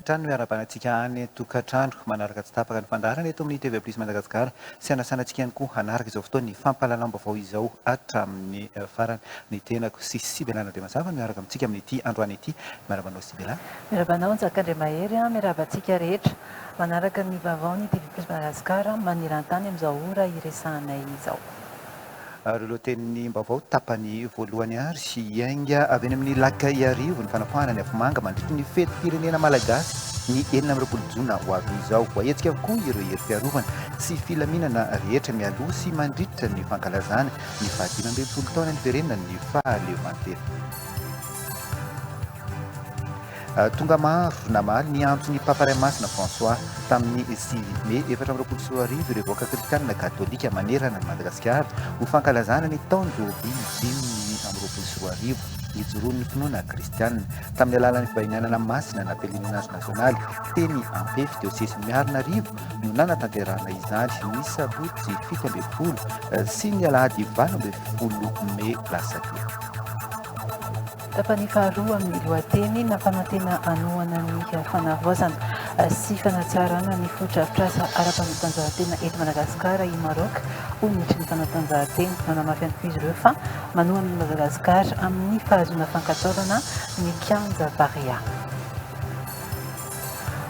Hatrany no iarahabana antsika any an-tokantrano. Manaraka tsy tapaka ny fandaharana eto amin'ny TV Plus Madagascar sy hanasana antsika ihany koa hanaraka izao fotoan'ny fampahalalam-baovao izao hatramin'ny farany. Ny tenako sy Sibelana Andriamazava no miaraka amintsika amin'ity androany ity. Miarahaba anao Sibelana. Miarahaba anao Njaka Andriamahery a, miarahaba antsika rehetra manaraka ny vaovaon'ny TV Plus Madagascar maneran-tany amin'izao ora iresahanay izao. Ireo lohatenim-baovao tapany voalohany ary hiainga avy any amin'ny Lac Iarivo ny fanapahana ny afomanga mandritry ny fetim-pirenena malagasy ny 26 jona ho avy izao. Voahetsika avokoa ireo hery fiarovana sy filaminana rehetra mialoha sy mandritra ny fankalazana ny faha-15 taona niverenan'ny fahaleovantena. Tonga maro namaly ny antson'ny Papa Ray Masina François tamin'ny 9 mey 2024 ireo vahoaka kristianina katolika manerana an'i Madagasikara ho fankalazana ny taon-jobily 2025 nijoroan'ny finoana kristianina tamin'ny alalan'ny fivahinianana masina na pèlerinage nasionaly teny Ampefy diosesin'i Miarinarivo no nanatanterahana izany ny sabotsy 17 sy ny alahady 18 mey lasa teo. Tapany faharoa amin'ny lohateny nampanantena hanohana ny fanavaozana sy fanatsarana ny fotodrafitrasa ara-panatanjahantena eto Madagasikara i Maroc, hoy ny minisitry ny fanatanjahantena. Nanamafy ihany koa izy ireo fa manohana an'i Madagasikara amin'ny fahazoana fankatoavana ny kianja Barea.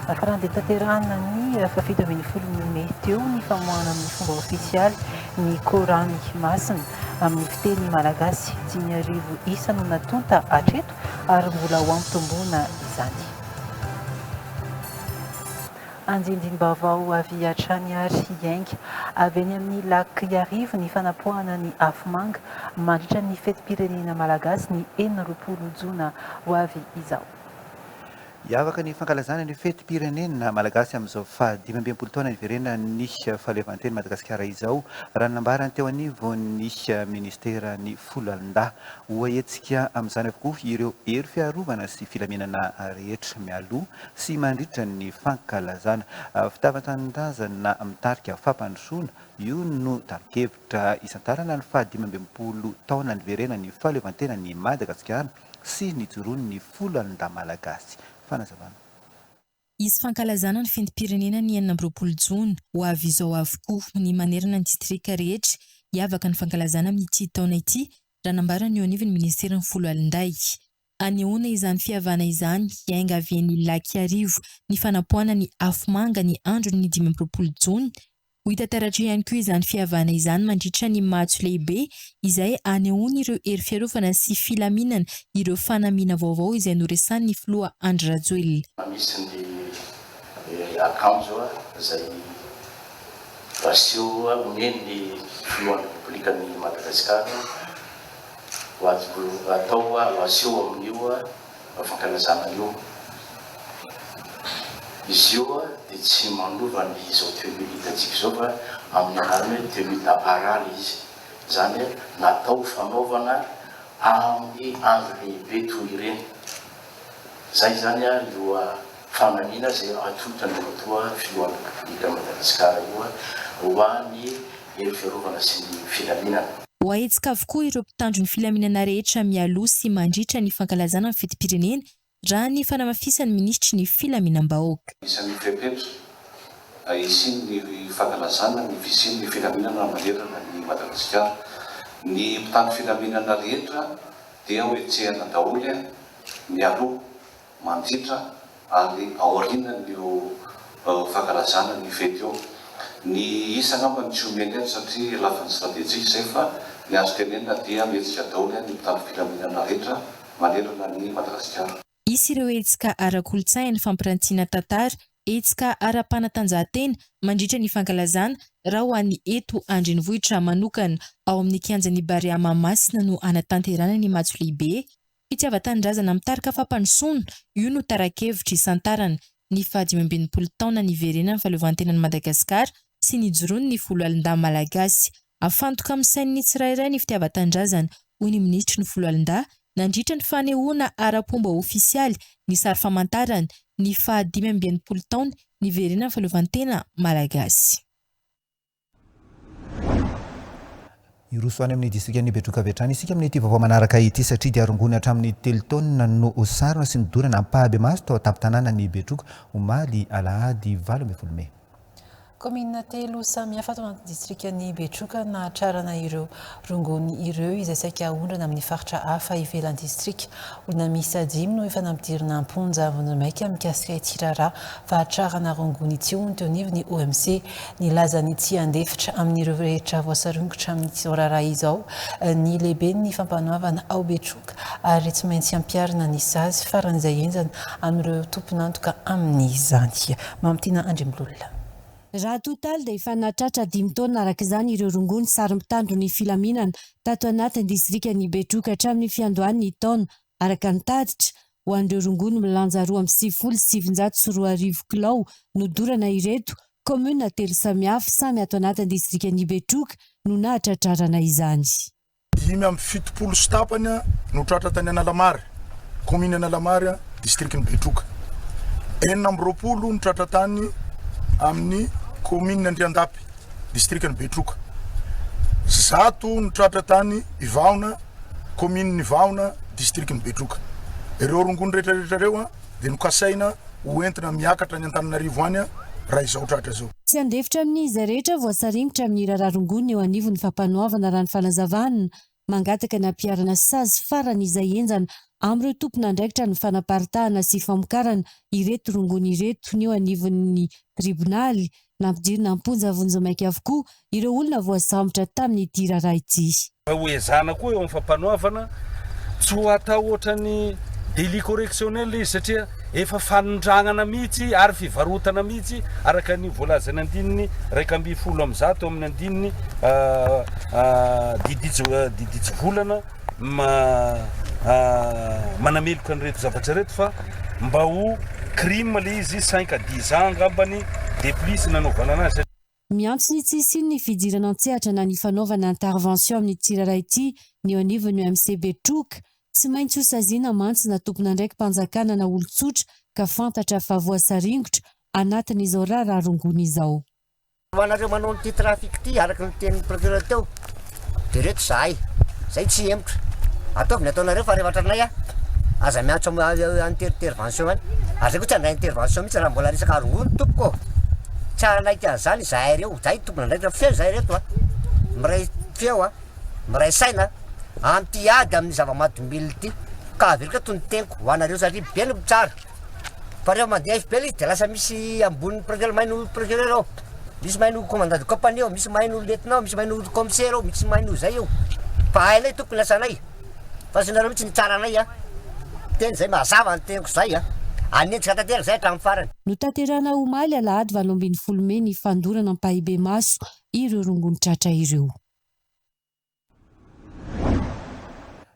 Farany dia tanterahina ny fahafito ambin'ny mey teo ny famoahana amin'ny fomba ofisialy ny Korany masina amin'ny fiteny malagasy. 5000 isa no natonta hatreto ary mbola ho ampitomboina izany. Andindinim-baovao avy hatrany ary hiainga avy eny amin'ny Lac Iarivo ny fanapoahana ny afomanga mandritra ny fetim-pirenena malagasy ny 26 jona ho avy izao. Hiavaka ny fankalazana ny fetim-pirenena malagasy amin'izao faha 65 taona niverenan'ny fahaleovanten'i Madagasikara izao, raha ny nambarany teo anivon'ny ministeran'ny Foloalindahy. Ho hetsika amin'izany avokoa ireo hery fiarovana sy filaminana rehetra mialoha sy mandritra ny fankalazana. Fitiavan-tanindrazana mitarika fampandrosoana, io no tari-kevitra isantarana ny faha 65 taona niverenan'ny fahaleovantenan'i Madagasikara. sy nijoroan'ny Foloalindahy Malagasy. Fanazavana. Hisy fankalazana ny fentim-pirenena ny 26 jona ho avy izao avokoa ny manerana ny distrika rehetra. Hiavaka ny fankalazana amin'ity taona ity, raha nambaran'ny eo anivon'ny minisiteran'ny Foloalindahy. Hanehoana izany fihavana izany, hiainga avy eny Lac Iarivo ny fanapoahana ny afomanga ny andron'ny 25 jona Ho hita taratra ihany koa izany fihavana izany mandritra ny matso lehibe izay anehoan'ireo hery fiarovana sy filaminana ireo fanamiana vaovao izay noresahin'ny filoha Andry Rajoelina. Misy ny akanjo izay aseho omen'ny filohan'ny Repoblikan'i Madagasikara ho atao ho aseho amin'io fankalazana io. Izy io dia tsy manova ny izao tenue hitantsika izao fa amin'ny anarana hoe tenue d'apparat ilay izy. Izany hoe natao fanaovana amin'ny andro lehibe toy ireny. Izay izany io fanamiana izay atolotra an'Andriamatoa Filohan'ny Repoblikan'i Madagasikara io ho an'ny hery fiarovana sy ny filaminana. Ho ahetsika avokoa ireo mpitandro ny filaminana rehetra mialoha sy mandritra ny fankalazana ny fetim-pirenena, raha ny fanamafisan'ny minisitry ny filaminam-bahoaka. Isan'ny fepetra hisian'ny fankalazana ny fisian'ny filaminana manerana an'i Madagasikara. Ny mpitandro filaminana rehetra dia ho hetsehana daholo mialoha mandritra ary aorianan'io fankalazana ny fety io. Ny isa angamba no tsy omena eto satria lafiny stratejika izay fa ny azo tenenina dia mihetsika daholo ny mpitandro filaminana rehetra manerana an'i Madagasikara. Hisy ireo hetsika ara-kolontsaina, fampirantiana tantara, hetsika ara-panatanjahantena mandritra ny fankalazana raha ho an'ny eto an-drenivohitra manokana. Ao amin'ny kianjan'ny Barea Mahamasina no hanatanterahana ny matso lehibe Fitiavan-tanindrazana mitarika fampandrosoana, io no tara-kevitra isantarana. ny faha-65 taona niverenan'ny fahaleovantenan'i Madagasikara sy nijoroan'ny Foloalindahy Malagasy. Afantoka amin'ny sain'ny tsirairay ny fitiavan-tanindrazana, hoy ny minisitry ny Foloalindahy, nandritra ny fanehoana ara-pomba ofisialy ny sary famantarana ny faha-65 taona niverenan'ny fahaleovantena malagasy. Hiroso any amin'ny distrikan'i Betroka avy hatrany isika amin'ity vaovao manaraka ity satria dia rongony hatramin'ny telo taonina no sarona sy nodorana ampahabemaso tao an-tampon-tanànan'i Betroka omaly alahady 18 mey. Kaominina telo samihafa ato anatin'ny distrikan'i Betroka nahatrarana ireo rongony ireo izay saika haondrana amin'ny faritra hafa ivelan'ny distrika. Olona miisa dimy no efa nampidirina am-ponja vonjimaika mikasika ity raharaha fahatrarana rongony ity hoy ny teo anivon'ny OMC. Nilaza ny tsy handefitra amin'ireo rehetra voasaringotra amin'izao raharaha izao ny lehiben'ny fampanoavana ao Betroka ary tsy maintsy hampiharina ny sazy faran'izay henjana amin'ireo tompon'antoka amin'izany. Mamitiana Andriamilolona. Raha totaly dia efa nahatratra dimy taona araka izany ireo rongony sary mpitandro ny filaminana tato anatin'ny distrikan'i Betroka hatramin'ny fiandohan'ny taona araka ny tatitra Ho an'ireo rongony milanja 2992 kilao nodorana ireto, kaominina telo samihafa samy ato anatin'ny distrikan'i Betroka no nahatratrarana izany. 75 sy tapany no tratra tany Analamary, kaominina Analamary, distrikan'i Betroka. 26 no tratra tany amin'ny kaominina Andriandapy, distrikan'i Betroka. 100 no tratra tany Ivahona, kaominin'i Vahona, distrikan'i Betroka. Ireo rongony rehetra rehetra ireo dia nokasaina ho entina miakatra any Antananarivo any raha izao tratra izao. Tsy handefitra amin'izay rehetra voasaringotra amin'ny raharaha rongony eo anivon'ny fampanoavana raha ny fanazavana. Mangataka ny hampiharana sazy farany izay henjana amin'ireo tompon'andraikitra ny fanaparitahana sy famokarana ireto rongony ireto ny eo anivon'ny tribonaly. Nampidirina am-ponja vonjimaika avokoa ireo olona voasambotra tamin'ity raharaha ity. Fa ho ezahana koa eo amin'ny fampanoavana tsy ho atao ohatran'ny délit correctionnel izy satria efa fanondragnana mihitsy ary fivarotana mihitsy araka ny voalazan'ny andininy 111 amin'ny andininy didy didy manameloka an'ireto zavatra ireto fa mba ho crime le izy cinq à dix ans angambany de plus nanaovana anazy. Miantso ny tsy hisian'ny fidirana an-tsehatra na ny fanaovana intervention amin'ity raharaha ity ny eo anivon'ny OMC Betroka. Tsy maintsy hosaziana mantsy na tompon'andraiki-panjakana na olon-tsotra ka fantatra fa voasaringotra anatin'izao raharaha rongony izao. Ho anareo manao an'ity trafic ity araka ny tenin'ny procureur teo de reto zahay, zay tsy hihemotra, ataovy ny ataonareo fa rehefa tratranay aho aza miantso intervention any, ary zay koa tsy handray intervention mihitsy raha mbola resaka rongony tompoko ô, tsy hanaiky an'izany izahay reo, zahay tompon'andraikitra feno zahay reto a, miray feo a, miray saina amin'ity ady amin'ny zava-mahadomelina ity, ka averiko eto ny teniko ho anareo satria be ny mitsara. Fa rehefa mandeha FPL izy dia lasa misy ambonin'ny procureur mahay noho procureur ao, misy mahay noho commandant de compagnie ao, misy mahay noho lieutenant ao, misy mahay noho commissaire ao, misy mahay noho izay eo. Fa hainay tompoko ny asanay, fa tsy nareo mihitsy no hitsara anay a. Teny izay mazava ny teniko izay a. Hanenjika tanteraka izay hatramin'ny farany. Notanterahina omaly alahady 18 mey ny fandorana ampahibemaso ireo rongony tratra ireo.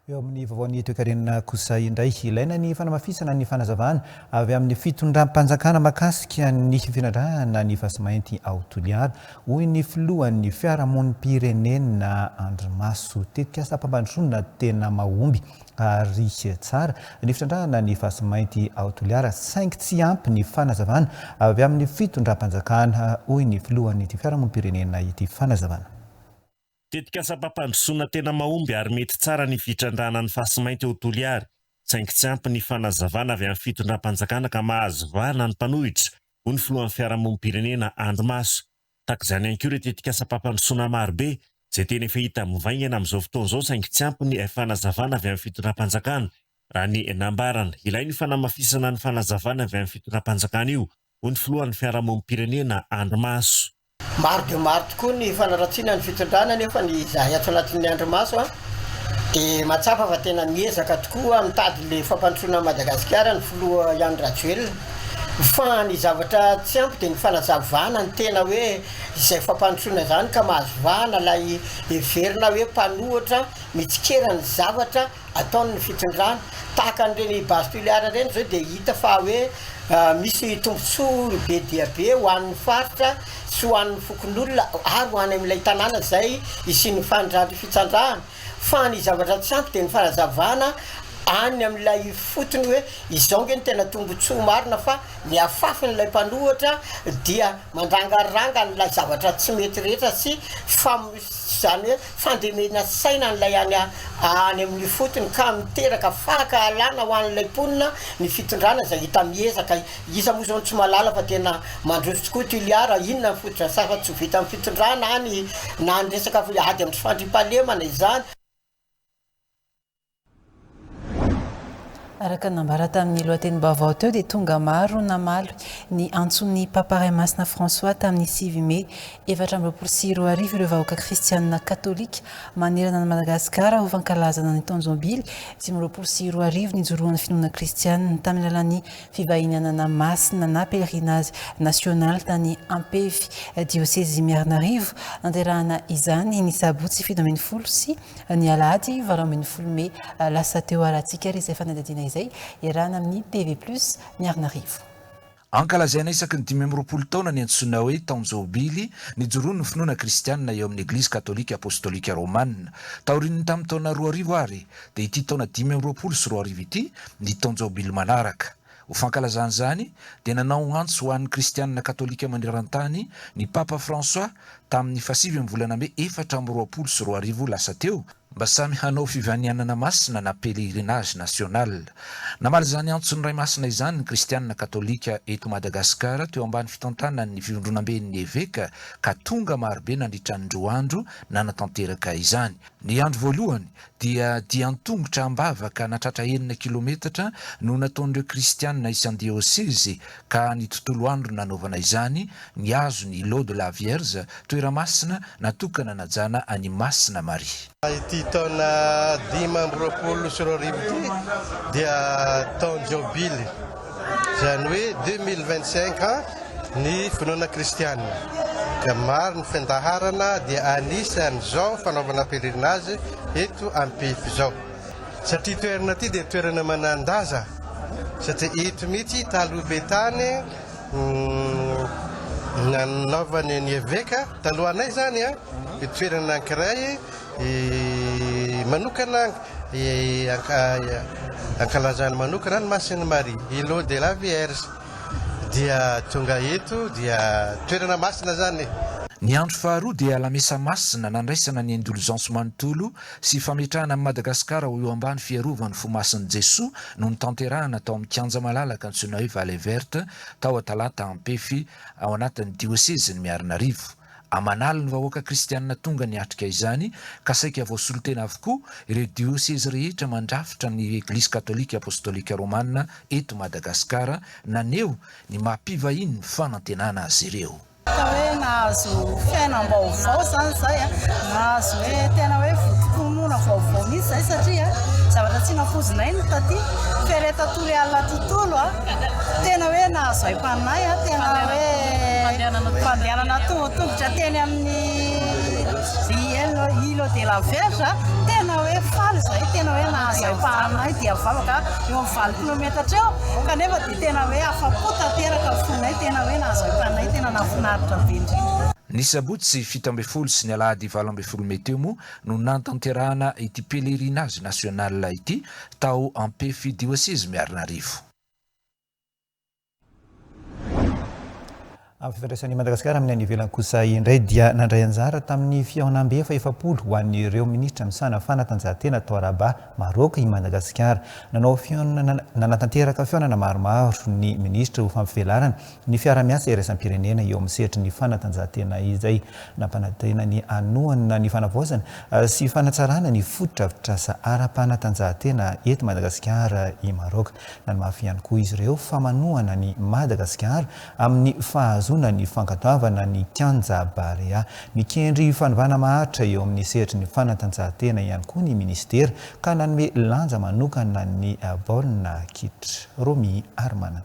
Eo amin'ny vaovaon'ny toekarena kosa indray, ilaina ny fanamafisana ny fanazavana avy amin'ny fitondram-panjakana mahakasika ny fitrandrahana ny fasimainty ao Toliara, hoy ny filohan'ny fiarahamonim-pirenena Andrimaso. Tetikasam-pampandrosoana tena mahomby ary tsara ny fitrandrahana ny fasimainty ao Toliara, saingy tsy ampy ny fanazavana avy amin'ny fitondram-panjakana, hoy ny filohan'ity fiarahamonim-pirenena ity fanazavana. Tetikasam-pampandrosoana tena mahomby ary mety tsara ny fitrandrahana ny fasimainty ao Toliara, saingy tsy ampy ny fanazavana avy amin'ny fitondram-panjakana ka mahazo vahana ny mpanohitra, hoy ny filohan'ny fiarahamonim-pirenena Andry Maso. Tahaka izany ihany koa ireo tetikasam-pampandrosoana marobe izay tena efa hita mivaingana amin'izao fotoana izao saingy tsy ampy ny fanazavana avy amin'ny fitondram-panjakana, raha ny nambarany. Ilaina io fanamafisana ny fanazavana avy amin'ny fitondram-panjakana io, hoy ny filohan'ny fiarahamonim-pirenena Andry Maso. Maro dia maro tokoa ny fanaratsiana ny fitondrana nefa ny izahay ato anatin'ny andrimaso dia mahatsapa fa tena miezaka tokoa mitady le fampandrosoana an'i Madagasikara ny filoha Andry Rajoelina. Fa ny zavatra tsy ampy dia ny fanazavana ny tena hoe izay fampandrosoana izany ka mahazo vahana ilay heverina hoe mpanohitra mitsikera ny zavatra ataon'ny fitondrana. Tahaka an'ireny Base Toliara ireny izao dia hita fa hoe misy tombontsoa be dia be ho an'ny faritra sy ho an'ny fokonolona ary ho any amin'ilay tanàna izay hisian'ny fitsandrahana. Fa ny zavatra tsy ampy dia ny fanazavana any amin'ilay ifotony hoe izao nge no tena tombotsoa marina fa ny afafin'ilay mpanohitra dia mandrangaranga an'ilay zavatra tsy mety rehetra sy fam izany hoe fandemena saina an'ilay any any amin'ny ifotony ka miteraka fankahalana ho an'ilay mponina ny fitondrana izay hita miezaka Iza moa izao no tsy mahalala fa tena mandroso tokoa Toliara, inona ny fotodrafitrasa tsy ho vitan'ny fitondrana any na ny resaka ady amin'ny tsy fandriampahalemana izany. Araka ny nambara tamin'ny lohatenim-baovao teo dia tonga maro namaly ny antson'ny Papa Ray Masina François tamin'ny 9 mey 2024 ireo vahoaka kristianina katolika manerana an'i Madagasikara ho fankalazana ny taon-jobily 2025 nijoroan'ny finoana kristianina tamin'ny alalan'ny Fivahinianana masina na pèlerinage national tany Ampefy, diosezy Miarinarivo. Nanterahana izany ny sabotsy 17 sy ny alahady 18 mey lasa teo. Arahantsika ary izay fanadihadiana izay iarahana amin'ny TV Plus Miarinarivo. Ankalazaina isaky ny 25 taona ny antsoina hoe taon-jobily nijoroan'ny finoana kristianina eo amin'ny Eglizy Katolika Apostolika Romana. Taorian'ny tamin'ny taona 2000 ary dia ity taona 2025 ity ny taon-jaobily manaraka. Ho fankalazana izany dia nanao antso ho an'ny kristianina katolika maneran-tany ny Papa François tamin'ny fahasivy amin'ny volana mey 2024 lasa teo, mba samy hanao fivanianana masina na pèlerinage national. Namaly izany antson'ny Ray Masina izany ny kristianina katolika eto Madagasikara teo ambany fitantanan'ny Fivondronamben'ny Eveka ka tonga marobe nandritra ny roa andro nanatanteraka izany. Ny andro voalohany dia dia an-tongotra am-bavaka natratra enina kilometatra no nataon'ireo kristianina isan-diosezy ka ny tontolo andro nanaovana izany nihazo ny Îlot de la Vierge, toeramasina natokana hanajana an'i Masina Maria. Ity taona 2025 ity dia taon-jobily, izany hoe 2025 ans ny finoana kristiana. Ka maro ny fiandaharana dia anisan'izao fanaovana pèlerinage eto Ampefy izao. Satria toerana ity dia toerana manan-daza satria eto mihitsy taloha be tany nanaovany ny eveka talohanay izany an, toerana anankiray manokana ankalazany manokana ny Masin'i Maria, Îlot de la Vierge. Dia tonga eto dia toerana masina zany e. Ny andro faharoa dia lamesa masina nandraisana ny indulgence manontolo sy fametrahana an'i Madagasikara ho eo ambany fiarovan'ny Fo Masin'i Jesoa no notanterahana tao amin'ny kianja malalaka antsoina hoe Vallée Verte tao Atalata Ampefy ao anatin'ny diosezin'i Miarinarivo. Aman'aliny vahoaka kristianina tonga niatrika izany ka saika voasolotena avokoa ireo diosezy rehetra mandrafitra ny Eglizy Katolika Apostolika Romana eto Madagasikara naneho ny maha mpivahiny ny fanantenana azy ireo. Hita hoe nahazo fiainam-baovao izany izahay, nahazo hoe tena hoe votompinoana vaovao mihitsy izahay satria zavatra tsy nampoizinay ny taty, fereta Toliara tontolo. Tena hoe nahazo aim-panahy aho, tena hoe fandehanana tongotra teny amin'ny Île de la Vierge, tena hoe faly izahay, tena hoe nahazo aim-panahy dia vavaka eo amin'ny 8 kilometatra eo, kanefa dia tena hoe afa-po tanteraka ny fonay, tena hoe nahazo aim-panahy, tena nahafinaritra be indrindra. Ny sabotsy 17 sy ny alahady 18 mey teo moa no nanatanterahana ity pèlerinage national ity tao Ampefy diosezy Miarinarivo. Amin'ny fifandraisan'i Madagasikara amin'ny any ivelany kosa indray dia nandray anjara tamin'ny fihaonambe faha-efapolo ho an'ireo minisitra misahana fanatanjahantena tao Rabat, Maroc i Madagasikara. Nanao fihaonana nanatanteraka fihaonana maromaro ny minisitra ho fampivelarana ny fiarahamiasa iraisam-pirenena eo amin'ny sehatry ny fanatanjahantena izay nampanantena ny hanohana ny fanavaozana sy fanatsarana ny fotodrafitrasa ara-panatanjahantena eto Madagasikara i Maroc. Nanamafy ihany koa izy ireo fa manohana an'i Madagasikara amin'ny fahazoana ny fankatoavana ny kianja Barea. Mikendry fanovana maharitra eo amin'ny sehatry ny fanatanjahantena ihany koa ny minisitera ka nanome lanja manokana ny baolina kitra. Romy Arimanana.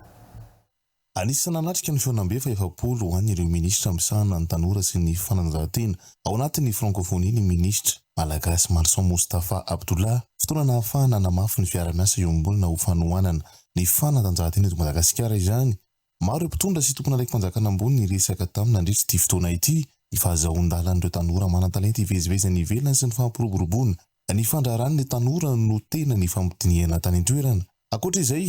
Anisan'ny nanatrika ny fihaonambe faha-40 ho an'ireo minisitra misahana ny tanora sy ny fanatanjahantena ao anatin'ny Frankôfônia ny minisitra malagasy Marson Moustapha Abdulah. Fotoana nahafahana nanamafy ny fiarahamiasa iombonana ho fanohanana ny fanatanjahantena eto Madagasikara izany. Maro ireo mpitondra sy tompon'andraiki-panjakana ambony niresaka taminy nandritra ity fotoana ity. Ny fahazahoan-dalan'ireo tanora manan-talenta hivezivezy any ivelany sy ny fampiroboroboana ny fandraharahana ny tanora no tena nifampidinihana tany an-toerana. Ankoatra izay,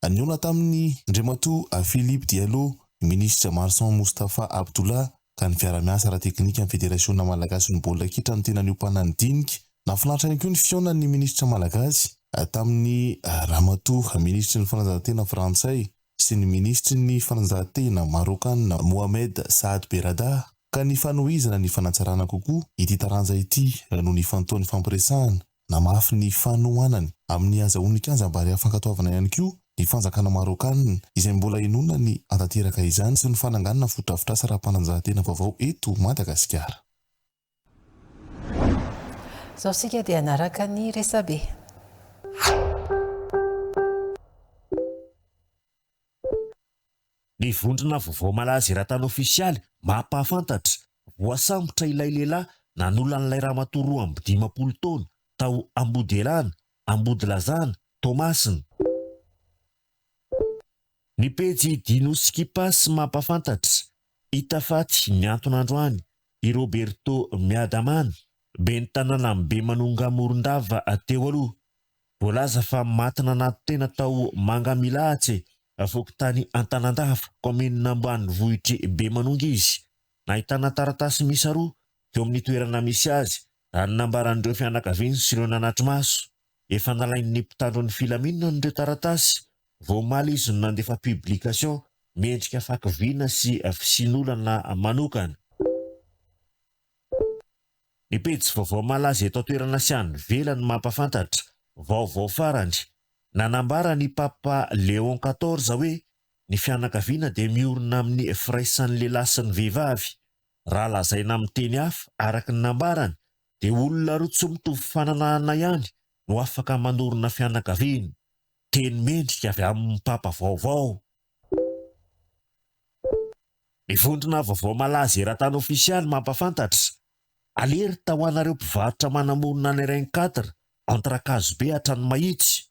nihaona tamin'ny Andriamatoa Philippe Diallo, ny minisitra Marson Moustapha Abdulah, ka ny fiaraha-miasa ara-teknika amin'ny Federasiona malagasin'ny baolina kitra no tena niompanan'ny dinika. Nahafinaritra ihany koa ny fihaonan'ny minisitra malagasy tamin'ny Ramatoa minisitry ny fanatanjahantena frantsay sy ny minisitry ny fanatanjahantena marokanina Mohamed Saad Berrada, ka ny fanohizana ny fanatsarana kokoa ity taranja ity no nifantohan'ny fampiresahana. Namafy ny fanohanany amin'ny hazahoan'ny kianja Barea fankatoavana ihany koa ny fanjakana marokanina, izay mbola inoana ny hatanteraka izany sy ny fananganana fotodrafitrasa ara-panatanjahantena vaovao eto Madagasikara. Izao isika dia hanaraka ny resabe. Ny vondrona vaovao malaza eran-tany ofisialy mampahafantatra, voasambotra ilay lehilahy nanolan'ilay ramatoa 52 taona tao Ambodielana, Ambodilazana, Toamasina. Ny pejy Dinoskipas mampahafantatra, hita faty mihantona androany i Roberto Miadamana, ben'ny tanànan'i Bemanonga Morondava teo aloha. Voalaza fa maty nanato-tena tao Mangamilahatse, fokontany Antanandava, kaominina ambanivohitr'i Bemanonga izy. Nahitana taratasy miisa roa teo amin'ny toerana misy azy, raha ny nambaran'ireo fianakaviany sy ireo nanatri-maso. Efa nalain'ny mpitandro ny filaminana ireo taratasy, vao omaly izy no nandefa publication miendrika fakiviana sy fisian'olana manokana. Ny pejy vaovao malaza eto an-toerana sy any ivelany mampahafantatra vaovao farany. Nanambara ny Papa Léon quatorze hoe ny fianakaviana dia miorina amin'ny firaisan'ny lehilahy sy ny vehivavy. Raha lazaina amin'ny teny hafa, araka ny nambarany, dia olona roa tsy mitovy fananahana ihany no afaka manorina fianakaviana. Teny mendrika avy amin'ny Papa vaovao. Ny vondrona vaovao malaza eran-tany ofisialy mampahafantatra, Alerte ho anareo mpivarotra manamorona ny RN quatre entre Ankazobe hatrany Mahitsy.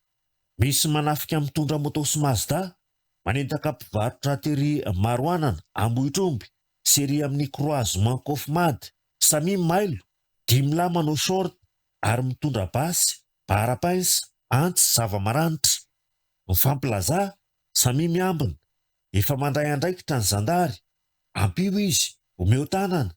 Misy manafika mitondra moto sy Mazda, manendaka mpivarotra tery Maroanana, Ambohitromby, sy ery amin'ny croisement Cofmad. Samia mailo, dimy lahy manao short ary mitondra basy, barre à pince, antsy, zava-maranitra. Mifampilazà, samia miambina, Efa mandray andraikitra ny zandary, ampio izy, omeo tanana.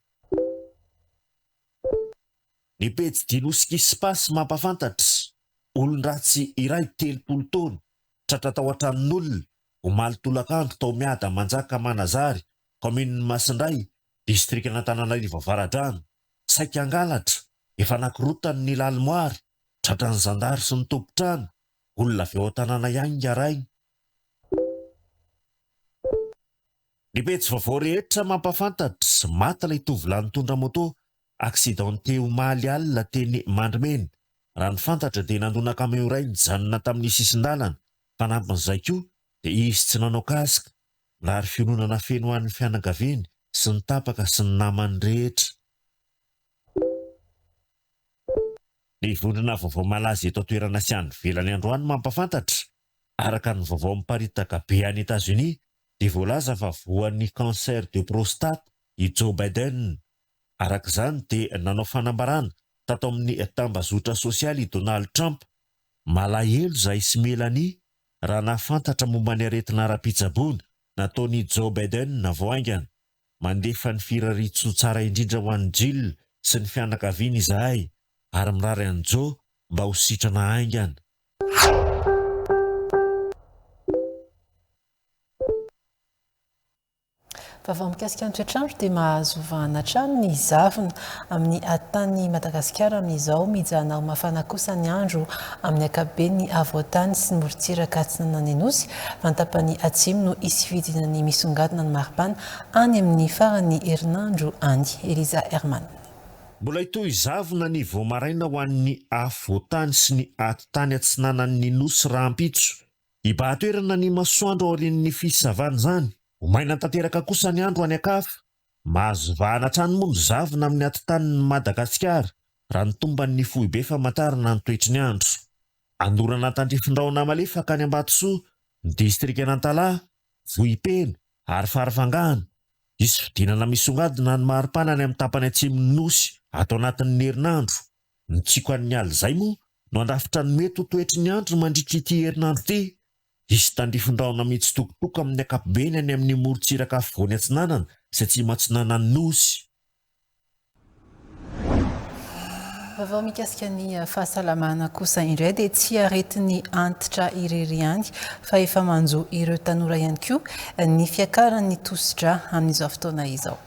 Ny pejy Dinoski Space mampahafantatra, olon-dratsy iray 30 taona, tratra tao an-tranon'olona, omaly tolakandro tao Miadamanjaka Manazary, kaominin'i Masindray, distrikan'Antananarivo Avaradrano. Saika hangalatra, efa nakorotany ny lalimoary, tratran'ny zandary sy ny tompon-trano, olona avy ao an-tanàna ihany ingahy. Ny pejy vaovao rehetra mampahafantatra, maty ilay tovolahy nitondra moto, accidenté omaly alina teny Mandrimena. Raha ny fantatra dia nandona camion iray nijanona tamin'ny sisin-dalana, fanampin'izay koa dia izy tsy nanao casque. Mirary fiononana feno ho an'ny fianakaviany sy ny tapaka sy ny namany rehetra. Ny vondrona vaovao malaza eto an-toerana sy any ivelany androany mampahafantatra, Araka ny vaovao miparitaka be any Etazonia dia voalaza fa voan'ny cancer de prostate i Joe Biden. Araka izany dia nanao fanambarana tato amin'ny tambazotra sosialy i Donald Trump. Malahelo izahay sy Melania raha nahafantatra momba ny aretina ara-pitsaboana nataon'i Joe Biden vao haingana. Mandefa ny firariantsoa tsara indrindra ho an'i Jill sy ny fianakaviany izahay ary mirary an'i Joe mba ho sitrana haingana. Vaovao mikasika ny toetr'andro dia mahazo vahana hatrany ny zavona amin'ny atitany Madagasikara amin'izao. Mijanona ho mafana kosa ny andro amin'ny ankapobeny afovoan-tany sy ny morontsiraka atsinanan'ny Nosy. Fa ny tapany atsimo no hisy fidinan'ny misongadina ny maripana any amin'ny faran'ny herinandro any. Eliza Herman. Mbola hitohy zavona ny vao maraina ho an'ny afovoan-tany sy ny atitany atsinanan'ny Nosy rahampitso. Hibahan-toerana ny masoandro aorian'ny fisavana izany. Ho maina tanteraka kosa ny andro any an-kafa. Mahazo vahana hatrany moa ny zavona amin'ny atitaniny Madagasikara, raha ny tomban'ny foibe famantarana ny toetry ny andro. Anorana tandrifin-drahona malefaka any Ambatosoa, ny distrikan'Antalaha, Vohipeno ary Farafangana. Hisy fidinana misongadina ny maripana any amin'ny tapany atsimon'ny Nosy ato anatin'ny herinandro. Ny tsiokan'ny alizay moa no handrafitra ny mety ho toetry ny andro mandritra ity herinandro ity. Hisy tandrifin-drahona mitsitokotoko amin'ny ankapobeny any amin'ny morontsiraka afovoany atsinanana sy atsimo atsinanan'ny Nosy. Vaovao mikasika ny fahasalamana kosa indray dia tsy aretin'ny antitra irery ihany fa efa manjo ireo tanora ihany koa ny fiakaran'ny tosidra amin'izao fotoana izao.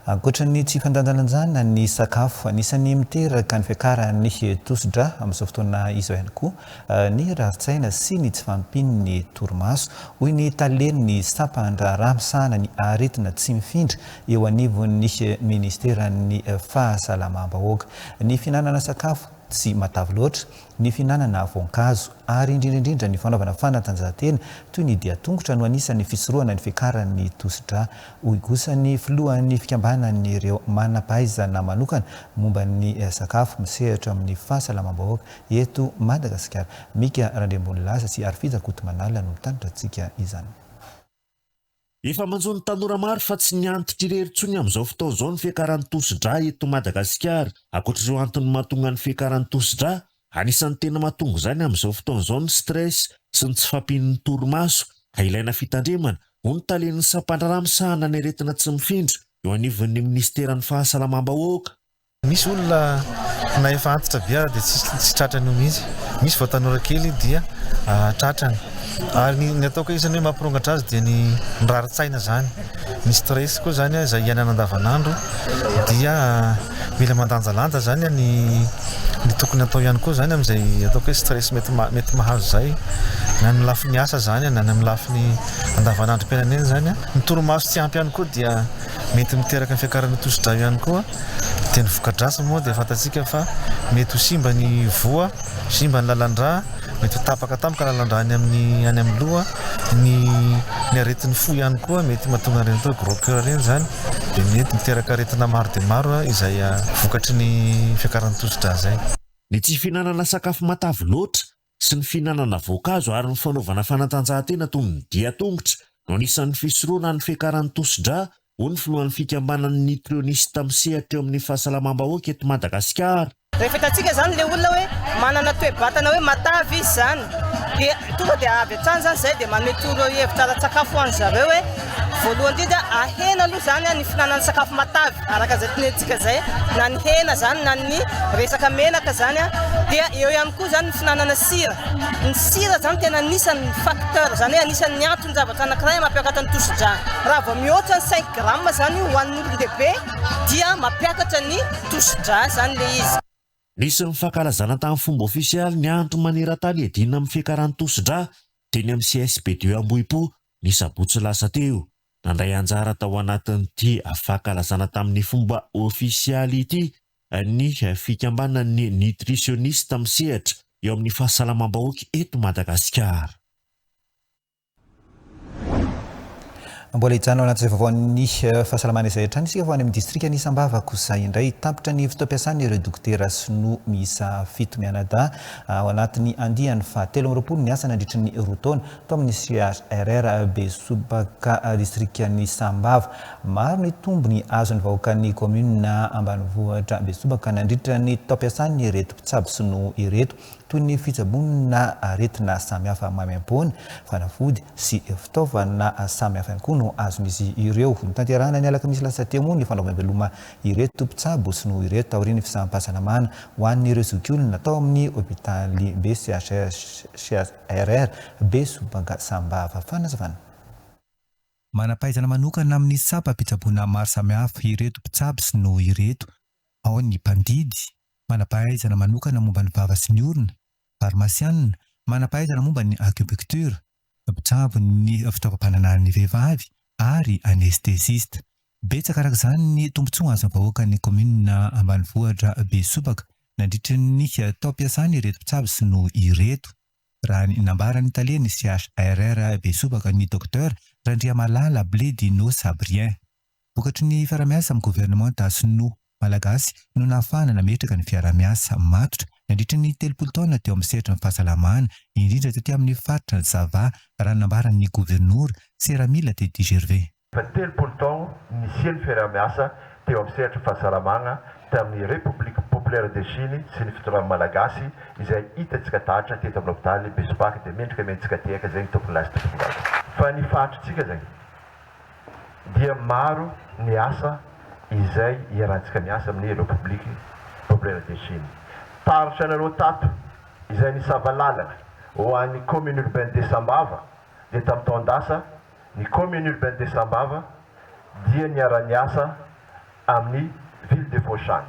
Ankoatra ny tsy fandanjalanjana ny sakafo, anisan'ny miteraka ny fiakaran'ny tosidra amin'izao fotoana izao ihany koa ny rarin-tsaina sy ny tsy fahampian'ny torimaso, hoy ny talen'ny sampan-draharaha misahana ny aretina tsy mifindra eo anivon'ny ministeran'ny Fahasalamam-bahoaka. Ny fihinanana sakafo tsy matavy loatra, ny fihinanana voankazo ary indrindra indrindra ny fanaovana fanatanjahantena toy ny dia tongotra no anisan'ny fisorohana ny fiakaran'ny tosi-drà, hoy kosa ny filohan'ny fikambanan'ireo manam-pahaizana manokana momba ny sakafo misehatra amin'ny fahasalamam-bahoaka eto Madagasikara, Mika Randriambonilaza sy Arifija Rakotomanala no mitanitra antsika izany. Efa manjo ny tanora maro fa tsy ny antitra irery intsony amin'izao fotoana izao ny fiakaran'ny tosi-drà eto Madagasikara. Ankoatra ireo antony mahatonga ny fiakaran'ny tosi-drà, anisan'ny tena mahatonga izany amin'izao fotoana izao ny stress sy ny tsy fahampian'ny torimaso ka ilaina fitandremana, hoy ny talen'ny sampandraharaha misahana ny aretina tsy mifindra eo anivon'ny minisiteran'ny Fahasalamam-bahoaka. Misy olona na efa antitra be ara dia tsy tratran'io mihitsy. Misy vao tanora kely dia tratrany. Ary ny ny ataoko hoe isan'ny hoe mampirongatra azy dia ny ny rarin-tsaina izany. Ny stress koa izany izay iainana andavanandro dia mila mandanjalanja izany ny ny tokony atao ihany koa izany amin'izay ataoko hoe stress mety mety mahazo izay. Na amin'ny lafiny asa izany na amin'ny lafiny andavanandrom-piainana eny izany. Ny torimaso tsy ampy ihany koa dia mety miteraka ny fiakaran'ny tosi-drà ihany koa. Dia ny voka-dratsiny moa dia fantatsika fa mety ho simba ny voa, simba ny lalan-drà, mety ho tapaka tampoka ny lalan-drà any amin'ny any amin'ny loha, ny ny aretin'ny fo ihany koa mety mahatonga an'ireny atao hoe gros coeur ireny izany, dia mety miteraka aretina maro dia maro izay vokatry ny fiakaran'ny tosi-drà izay. Ny tsy fihinanana sakafo matavy loatra sy ny fihinanana voankazo ary ny fanaovana fanatanjahantena toy ny dia an-tongotra no anisan'ny fisorohana ny fiakaran'ny tosi-drà, hoy ny filohan'ny fikambanan'ny nutrioniste misehatra eo amin'ny fahasalamam-bahoaka eto Madagasikara. Rehefa hitantsika izany ilay olona hoe manana toe-batana hoe matavy izy izany dia tonga dia avy hatrany izany izay dia manome torohevitra ara-tsakafo ho an-dry zareo hoe voalohany indrindra ahena aloha izany ny fihinanana sakafo matavy araka izay tenenintsika izay na ny hena izany na ny resaka menaka izany dia eo ihany koa izany ny fihinanana sira. Ny sira izany tena anisan'ny facteur izany hoe anisan'ny anton-javatra anankiray mampiakatra ny tosi-drà. Raha vao mihoatra ny cinq grammes izany io ho an'ny olon-dehibe dia mampiakatra ny tosi-drà izany ilay izy. Nisy ny fankalazana tamin'ny fomba ofisialy ny andro maneran-tany hiadiana amin'ny fiakaran'ny tosi-drà teny amin'ny CSB deux Ambohipo ny sabotsy lasa teo. Nandray anjara tao anatin'ity fankalazana tamin'ny fomba ofisialy ity ny fikambanan'ny nutritionniste misehatra eo amin'ny fahasalamam-bahoaka eto Madagasikara. Mbola hijanona ao anatin'izay vaovaon'ny fahasalamana izay hatrany isika fa any amin'ny distrikan'i Sambava kosa indray tapitra ny fotoam-piasan'ireo dokotera sinoa miisa 7 mianadahy ao anatin'ny andiany faha 23 niasa nandritry ny roa taona tao amin'ny CHRR Besobaka distrikan'i Sambava. Maro ny tombony azon'ny vahoakan'ny kaominina ambanivohitra Besobaka nandritra ny taom-piasan'ireto mpitsabo sinoa ireto, toy ny fitsaboana aretina samihafa maimaimpoana, fanafody sy fitaovana samihafa ihany koa no azon'izy ireo. Notanterahina ny alakamisy lasa teo moa ny fanaovam-beloma ireto mpitsabo sinoa ireto taorian'ny fizaham-pahasalamana ho an'ireo zokiolona tao amin'ny hopitaly CHRR Besobaka Sambava. Fanazavana. Manam-pahaizana manokana amin'ny sampam-pitsaboana maro samihafa ireto mpitsabo sinoa ireto, ao ny mpandidy, manam-pahaizana manokana momba ny vava sy ny orona, farmasianina, manam-pahaizana momba ny acupuncture, mpitsabo ny fitaovam-pananahan'ny vehivavy ary anesthésiste. Betsaka araka izany ny tombontsoa azon'ny vahoakan'ny kaominina ambanivohitra Besopaka nandritry ny taom-piasany ireto mpitsabo sinoa ireto, raha ny nambaran'ny talen'ny CHRR Besopaka, ny Docteur. Randriamalala Bledino Sabrien. Vokatry ny fiarahamiasa amin'ny governemanta sinoa malagasy no nahafahana nametraka ny fiarahamiasa matotra nandritra ny 30 taona teo amin'ny sehatry ny fahasalamana, indrindra taty amin'ny faritra Sava, raha ny nambaran'ny governora Seramila Teddy Gervais. Efa 30 taogno nisian'ny fiaraha-miasa teo amin'ny sehatry ny fahasalamagna tamin'ny République Populaire de Chine sy ny fitondrana Malagasy izay hitantsika taratra teto amin'ny hopitaly Besopaka dia mendrika omentsika tehaka zegny tompony lahy sy tompony vavy. Fa ny faritritsika zegny dia maro ny asa izay iarahantsika miasa amin'ny République Populaire de Chine. Taratra anareo tato izay nisava lalana ho an'ny Commune Urbaine de Sambava dia tamin'ny taon-dasa ny Commune Urbaine de Sambava dia niara-niasa amin'ny Ville de Foshan.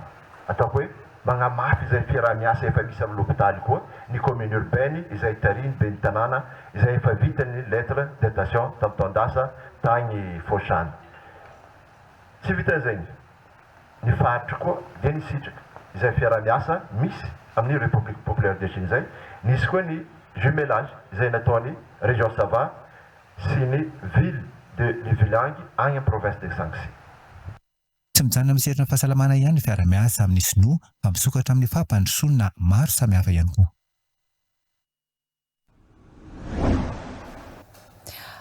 Ataoko hoe magnamafy izay fiaraha-miasa efa misy amin'ny lopitaly koa ny Commune Urbaine izay tarihin'ny Ben'ny tanàna izay efa vita ny lettre d'intention tamin'ny taon-dasa tagny Foshan. Tsy vitan'izay, ny faritra koa dia nisitraka izay fiaraha-miasa misy amin'ny République Populaire de Chine izay. Nisy koa ny jumelage izay nataon'ny Région Sava sy ny ville de Luvilang any amin'ny province de Shanxi. Tsy mijanona amin'ny sehatry ny fahasalamana ihany ny fiara-miasa amin'ny sinoa fa misokatra amin'ny fampandrosoana maro samihafa ihany koa.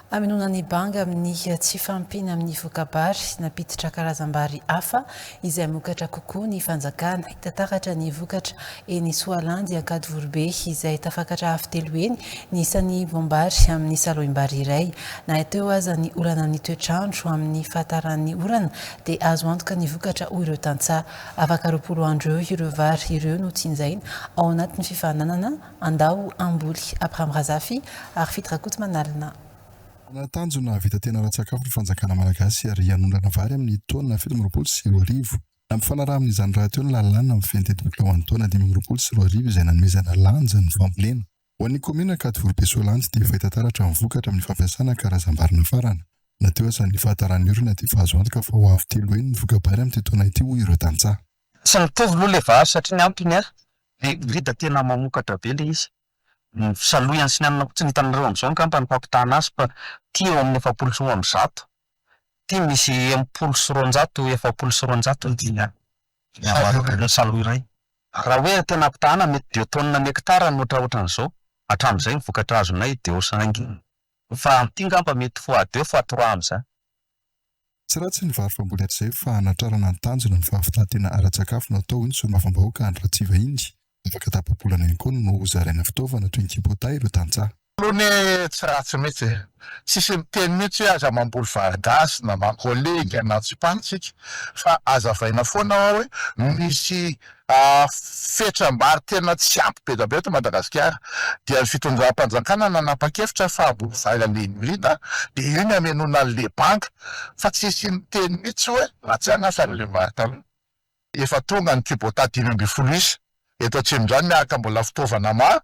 Hamenoana ny banga amin'ny tsy fahampiana amin'ny voka-bary, nampiditra karazam-bary hafa izay hamokatra kokoa ny fanjakana. Hita taratra ny vokatra eny Soalandy Ankadivoribe izay tafakatra avo telo heny ny isan'ny voam-bary amin'ny salohim-bary iray. Na teo aza ny olana amin'ny toetr'andro amin'ny fahataran'ny orana dia azo antoka ny vokatra hoy ireo tantsaha. Afaka 20 andro eo ireo vary ireo no tsinjaina ao anatin'ny fifaninanana Andao hamboly. Abraham Razafy ary Fidy Rakotomanalina. Manana tanjona hahavita tena ara-tsakafo ny fanjakana malagasy ary hanondrana vary amin'ny taona 2027. Nampifanarahana amin'izany rahateo ny lalàna mifehy ny tetibola ho an'ny taona 2025 izay nanomezana lanja ny fambolena. Ho an'ny kaominina Ankadivoribe Soalandy dia efa hita taratra ny vokatra amin'ny fampiasana karazam-bary nafarana. Na teo aza ny fahataran'ny orana dia efa azo antoka fa ho avo telo heny ny voka-bary amin'ity taona ity hoy ireo tantsaha. Tsy mitovy aloha le vary satria ny antony a, le hybride tena mamokatra be le izy, ny salohy sy ny anona fotsiny hitanareo amin'izao angamba ny fampitahana azy fa ty eo amin'ny 240, Ty misy 260, 240 ny ny salohy iray. Raha hoe tena ampitahana mety deux tonnes ny hectare ny ohatraohatran'izao, hatramin'izay ny vokatra azonay deux cinq. Fa amin'ity ngamba mety fois deux fois trois amin'izany. Tsy ratsy ny vary famboly hatrizay fa hanatrarana ny tanjona ny fahavitan-tena ara-tsakafo no atao, hoy ny solombavambahoaka Andry Ratsivahiny. Afaka tapa-bolana ihany koa no hozaraina fitaovana toy ny kibota ireo tantsaha. Aloha anie tsy ratsy mihitsy e! Tsisy miteny mihitsy hoe aza mamboly vary gasy na makolega na tsipany tsika fa azavaina foana hoa hoe misy fetram-bary tena tsy ampy be dia be eto Madagasikara dia ny fitondram-panjakana nanapa-kevitra fa hamboly vary an'le hybride dia io ny hamenoana an'le banga fa tsisy miteny mihitsy hoe ratsy ihany asa an'le vary taloha. Efa tonga ny Kubota 15 isa eto Atsimondrano miaraka mbola fitaovana maro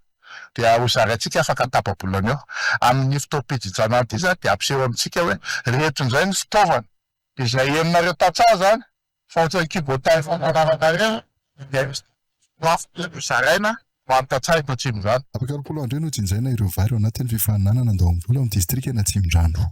dia ho zaraintsika afaka tapa-bolana eo. Amin'ny fotoam-pijinjana ity izany dia hampiseho amintsika hoe reto indray ny fitaovana. Dia izay henonareo tantsaha izany fa ohatran'ny Kubota efa nanaranareo dia ho zaraina ho an'ny tantsaha eto Atsimondrano. Afaka 20 andro eo no jinjaina ireo vary ao anatin'ny fifaninanana andoham-bola ao amin'ny distrikan'Atsimondrano.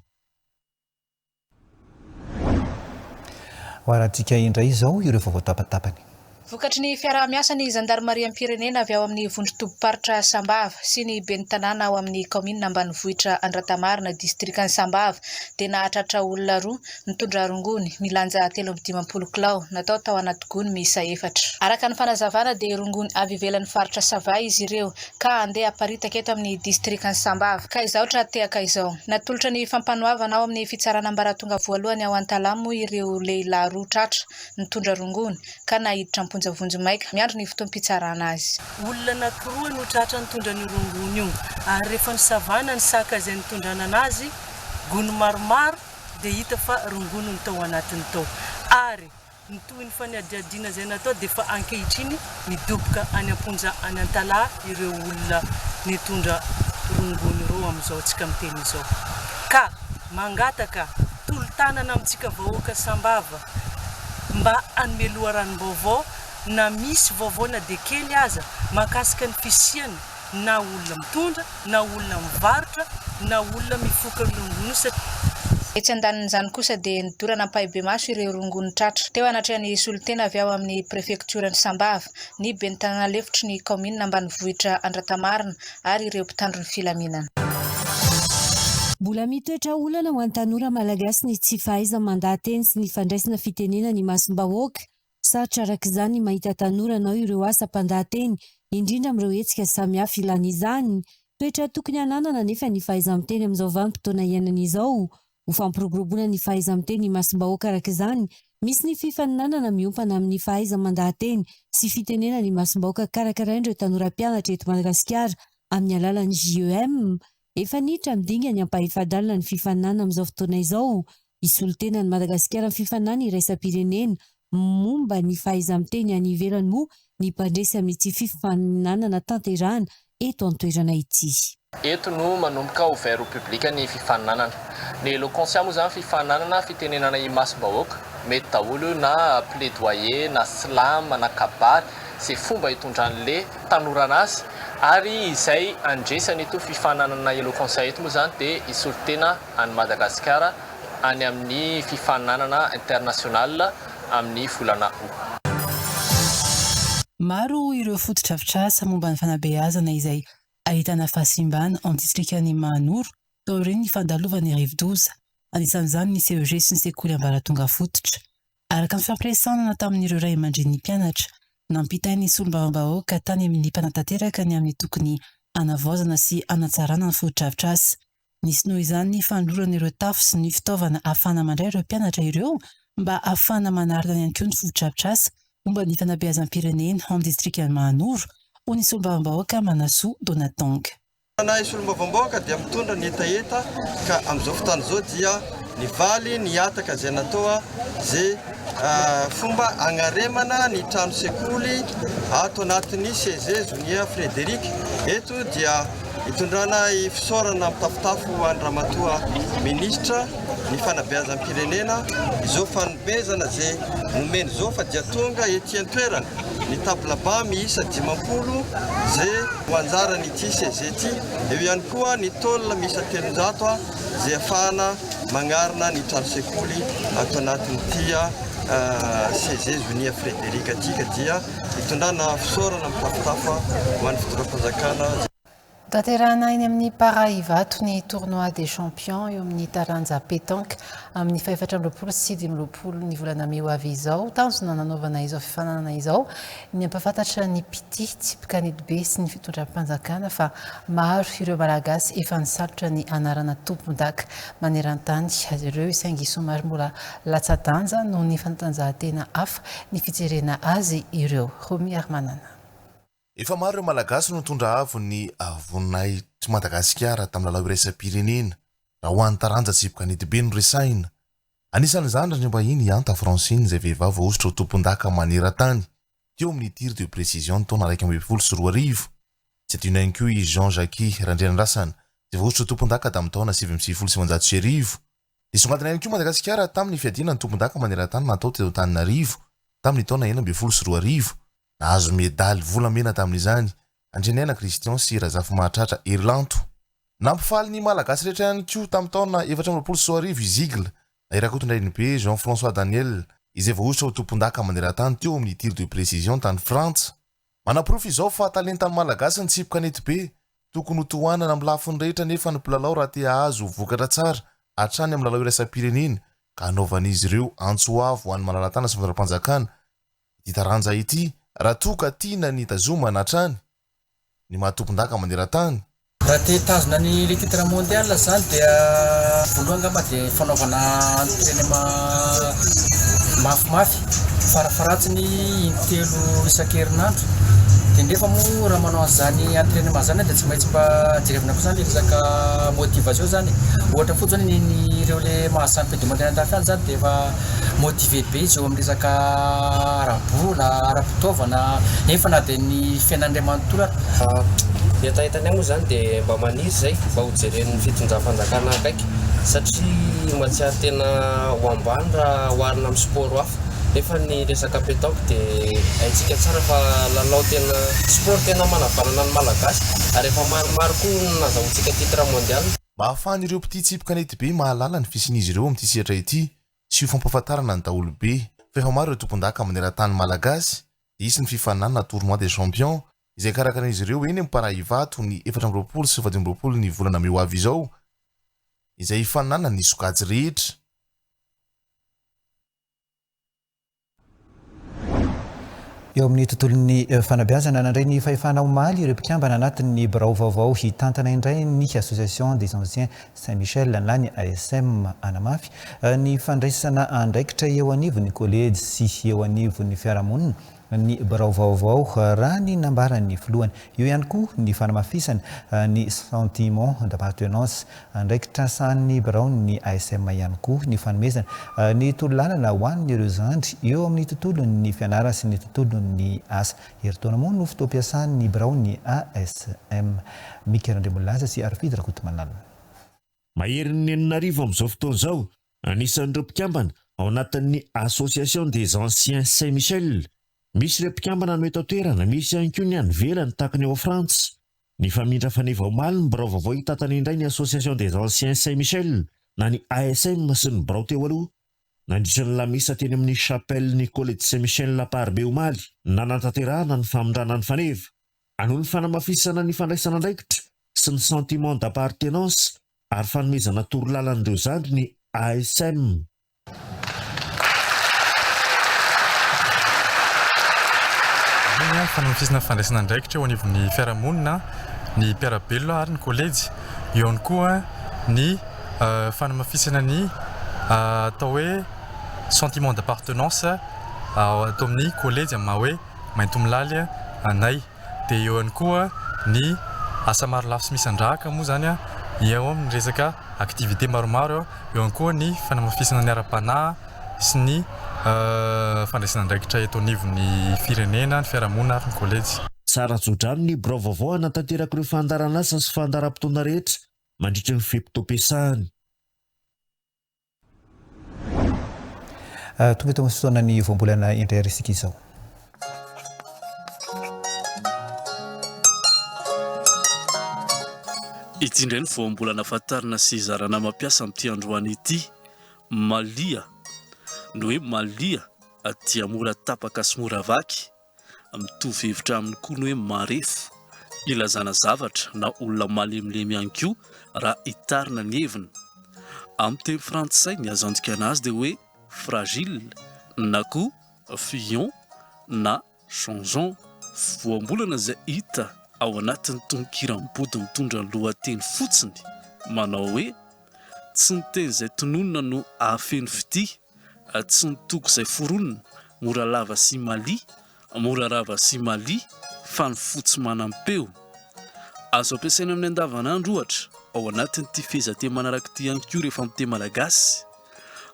Ho arahantsika indray izao ireo vaovao tapatapany. Vokatry ny fiaraha-miasan'ny zandarimariam-pirenena avy ao amin'ny vondron-tobim-paritra Sambava sy ny ben'ny tanàna ao amin'ny kaominina ambanivohitra Andratamarina, distrikan'i Sambava, dia nahatratra olona roa nitondra rongony milanja 53 kilao natao tao anaty gony miisa efatra. Araka ny fanazavana dia rongony avy ivelan'ny faritra Sava izy ireo ka handeha haparitaka eto amin'ny distrikan'i Sambava. Ka izao tra-tehaka izao. Natolotra ny fampanoavana ao amin'ny fitsarana ambaratonga voalohany ao Antalaha moa ireo lehilahy roa tratra nitondra rongony ka naiditra am-ponja vonjimaika miandry ny fotoam-pitsarana azy. Olona anankiroa no tratra nitondra an'io rongony io ary rehefa nosavana ny saka izay nitondrana anazy, gony maromaro, dia hita fa rongony no tao anatiny tao ary Ny tohin'ny fanadihadiana izay natao dia efa ankehitriny midoboka any am-ponja any Antalaha ireo olona nitondra rongony ireo amin'izao antsika miteny izao. Ka mangataka tolo-tanana amintsika vahoaka Sambava mba hanome loharanom-baovao na misy vaovao na dia kely aza mahakasika ny fisiany na olona mitondra na olona mivarotra na olona mifoka ny rongony satria. Etsy andanin'izany kosa dia nidorana ampahibemaso ireo rongony tratra. Teo anatrehan'ny solontena avy ao amin'ny prefektioran'i Sambava, ny ben'ny tanàna lefitry ny kaominina ambanivohitra Andratamarina ary ireo mpitandro ny filaminana. Mbola mitoetra olana ho an'ny tanora malagasy ny tsy fahaiza-mandaha-teny sy ny fandraisana fitenenana imasom-bahoaka. Sarotra araka izany ny mahita tanora hanao ireo asa mpandaha-teny, indrindra amin'ireo hetsika samihafa ilana izany. Toetra tokony hananana anefa ny fahaiza-miteny amin'izao vanim-potoana iainana izao. Ho fampiroboroboana ny fahaiza-miteny imasom-bahoaka araka izany, misy ny fifaninanana miompana amin'ny fahaiza-mandaha-teny sy fitenenana imasom-bahoaka karakarain'ireo tanora mpianatra eto Madagasikara amin'ny alalan'ny JEM. Efa niditra amin'ny dingan'ny ampahefa-dalana ny fifaninanana amin'izao fotoana izao. Hisolo tena an'i Madagasikara amin'ny fifaninanana iraisam-pirenena momba ny fahaiza-miteny any ivelany moa ny mpandresy amin'ity fifaninanana tanterahana eto an-toerana ity. Eto no manomboka ouvert au public ny fifaninanana. Ny eloquentia moa izany fifaninanana fitenenana imasom-bahoaka, mety daholo io na plaidoyer na slam na kabary, izay fomba hitondran'le tanora anazy, ary izay handresy an'ito fifaninanana eloquentia ito moa izany dia hisolo tena an'i Madagasikara any amin'ny fifaninanana international amin'ny volana août. Maro ireo fotodrafitrasa momba ny fanabeazana izay ahitana fahasimbana ao amin'ny distrikan'i Mahanoro taorian'ny fandalovan'ny rivodoza, anisan'izany ny CEG sy ny sekoly ambaratonga fototra. Araka ny fampiresanana tamin'ireo ray aman-drenin'ny mpianatra, nampitain'ny solombavambahoaka tany amin'ny mpanatanteraka ny amin'ny tokony hanavaozana sy hanatsarana ny fotodrafitrasa. Nisy noho izany ny fanolorana ireo tafo sy ny fitaovana ahafahana mandray ireo mpianatra ireo mba ahafahana manarina ihany koa ny fotodrafitrasa momba ny fanabeazam-pirenena ao amin'ny distrikan'i Mahanoro, hoy ny solombavambahoaka Manasoa Donatong. Ny solombavambahoaka dia mitondra ny hetaheta ka amin'izao fotoana izao dia nivaly ny hataka izay natao izay fomba hagnaremana ny trano sekoly ato anatin'ny CEG Zonia Frédéric. Eto dia Itondrana fisaorana mitafotafo ho an-dRamatoa Minisitra ny fanabeazam-pirenena izao fanomezana izay nomeny izao fa dia tonga ety an-toerana ny table banc miisa 50 izay ho anjaran'ity CG ity, eo ihany koa ny tôle miisa 300 izay ahafahana magnarina ny trano sekoly ato anatin'ity CG Zonia Frédéric ity ka dia Itondrana fisaorana mitafotafo ho an'ny fitondram-panjakana. Tanterahina eny amin'ny Para Ivato ny Tournoi des Champions eo amin'ny taranja pétanque amin'ny fahefatra 25 ny volana mey ho avy izao. Tanjona nanaovana izao fifaninanana izao ny hampahafantatra ny mpitia tsipy kanetibe sy ny fitondram-panjakana fa maro ireo Malagasy efa nisalotra ny anarana tompondaka maneran-tany azy ireo saingy somary mbola latsa-danja noho ny fanatanjahantena hafa ny fijerena azy ireo. Romy Harimanana. Efa maro ireo Malagasy no nitondra avo ny voninahitr'i Madagasikara tamin'ny lalao iraisam-pirenena, raha ho an'ny taranja tsipy kanetibe no resahina. Anisan'izany Randriambahiny Ihanta Francine izay vehivavy voahosotra ho tompondaka maneran-tany teo amin'ny tir de précision ny taona 2011. Tsy adino ihany koa i Jean Jacques Randrianandrasana izay voahosotra ho tompondaka tamin'ny taona 1999. Nisongadina ihany koa Madagasikara tamin'ny fiadiana ny tompondaka maneran-tany natao teto Antananarivo tamin'ny taona 2016. Nahazo medaly volamena tamin'izany Andrianaina Christian sy Razafimahatratra Herilanto. Nampifaly ny Malagasy rehetra ihany koa tamin'ny taona 2024 i Zigle na i Rakotondrainibe Jean François Daniel izay voahosotra ho tompondaka maneran-tany teo amin'ny tir de précision tany Frantsa. Manaporofo izao fa talentan'ny Malagasy ny tsipy kanetibe. Tokony ho tohanana amin'ny lafiny rehetra anefa ny mpilalao raha te hahazo vokatra tsara hatrany amin'ny lalao iraisam-pirenena ka hanaovan'izy ireo antso avo ho an'ny malala-tanana sy fitondram-panjakana ity taranja ity raha toa ka tiana ny hitazomana hatrany ny maha tompondaka maneran-tany. Raha te hitazona ny le titre mondial zany dia voalohany angamba dia fanaovana entrainement mafimafy farafaharatsiny intelo isan-kerinandro dia nefa moa raha manao an'izany entrainement zany dia tsy maintsy mba jerevina koa zany le resaka motivation zany ohatra fotsiny ny ny ireo le mahazo champion du monde any andafy any zany dia efa motivé be izy eo amin'ny resaka ara-bola, ara-pitaovana, nefa na dia ny fiainan'ny ray manontolo ary. Ny hetahetanay moa izany dia mba maniry izay mba ho jeren'ny fitondram-panjakana akaiky satria mahatsiaro tena ho ambany raha oharina amin'ny sport hafa nefa ny resaka pétanque dia haintsika tsara fa lalao tena sport tena manavanana ny Malagasy ary efa maromaro koa no nazahoantsika titre mondial. Mba hahafahan'ireo mpitia tsipy kanetibe mahalala ny fisian'izy ireo amin'ity sehatra ity sy ho fampahafantarana ny daholobe fa efa maro ireo tompondaka maneran-tany malagasy dia hisy ny fifaninanana Tournoi des Champions izay karakarain'izy ireo eny amin'ny Para Ivato ny 24 sy 25 ny volana mey ho avy izao izay hifaninanan'ny sokajy rehetra. Eo amin'ny tontolon'ny fanabeazana, nandray ny fahefana omaly ireo mpikambana anatin'ny birao vaovao hitantana indray ny Association des Anciens Saint Michel na ny ASM. Hanamafy ny fandraisana andraikitra eo anivon'ny kolejy sy eo anivon'ny fiarahamonina ny birao vaovao, raha ny nambaran'ny filohany. Eo ihany koa ny fanamafisana ny sentiment d'appartenance. Andraikitra sahanin'ny biraon'ny ASM ihany koa ny fanomezana ny torolalana ho an'ireo zandry eo amin'ny tontolon'ny fianarana sy ny tontolon'ny asa. Herintaona moa no fotoam-piasan'ny biraon'ny ASM. Mika Randriamolilaza sy Harifidy Rakotomanana. Maherin'ny 6000 amin'izao fotoana izao, anisan'ireo mpikambana ao anatin'ny Association des Anciens Saint Michel. Misy ireo mpikambana no eto an-toerana, misy ihany koa ny any ivelany tahaka ny ao Frantsa. Nifamindra faneva omaly ny birao vaovao hitantana indray ny Association des Anciens Saint Michel na ny ASM sy ny birao teo aloha. Nandritra ny lamesa teny amin'ny Chapelle ny Kolejy Saint Michel Amparibe omaly, nanatanterahana ny famindrana ny faneva. Noho ny fanamafisana ny fandraisana andraikitra sy ny sentiment d'appartenance ary fanomezana torolalan'ireo zandry ny ASM. Ny fanamafisana fandraisana andraikitra eo anivon'ny fiarahamonina, ny mpiara-belona ary ny kolejy. Eo ihany koa ny fanamafisana ny atao hoe sentiment d'appartenance ato amin'ny kolejy amin'ny maha hoe Maintomilaly anay. Dia eo ihany koa ny asa marolafy sy misandrahaka moa izany eo amin'ny resaka activité maromaro, eo ihany koa ny fanamafisana ny ara-panahy sy ny fandraisana andraikitra eto anivon'ny firenena, ny fiarahamonina ary ny kolejy. Tsara tso-drano ny birao vaovao hanatanteraka ireo fandaharanasa sy fandaharam-potoana rehetra mandritra ny fe-potoam-piasany. Tonga eto amin'ny fotoanan'ny voambolana indray ary isika izao. Ity indray ny voambolana fantarina sy zarana mampiasa amin'ity androany ity. Malia. Ny hoe malia dia mora tapaka sy mora vaky. Mitovy hevitra aminy koa ny hoe marefo, ilazana zavatra na olona malemilemy ihany koa raha hitarina ny heviny. Amin'ny teny frantsay ny azo andikana azy dia hoe fragile na koa fillon na changeant. Voambolana izay hita ao anatin'ny tononkiran'i Body mitondra ny lohateny fotsiny manao hoe Tsy ny teny izay tononina no ahafeno fitia. Tsy ny toko izay foronina, mora lava sy malia, mora rava sy malia, fa ny fo tsy manam-peo. Azo ampiasaina amin'ny andavanandro, ohatra, ao anatin'ity fehezanteny manaraka ity ihany koa rehefa miteny malagasy.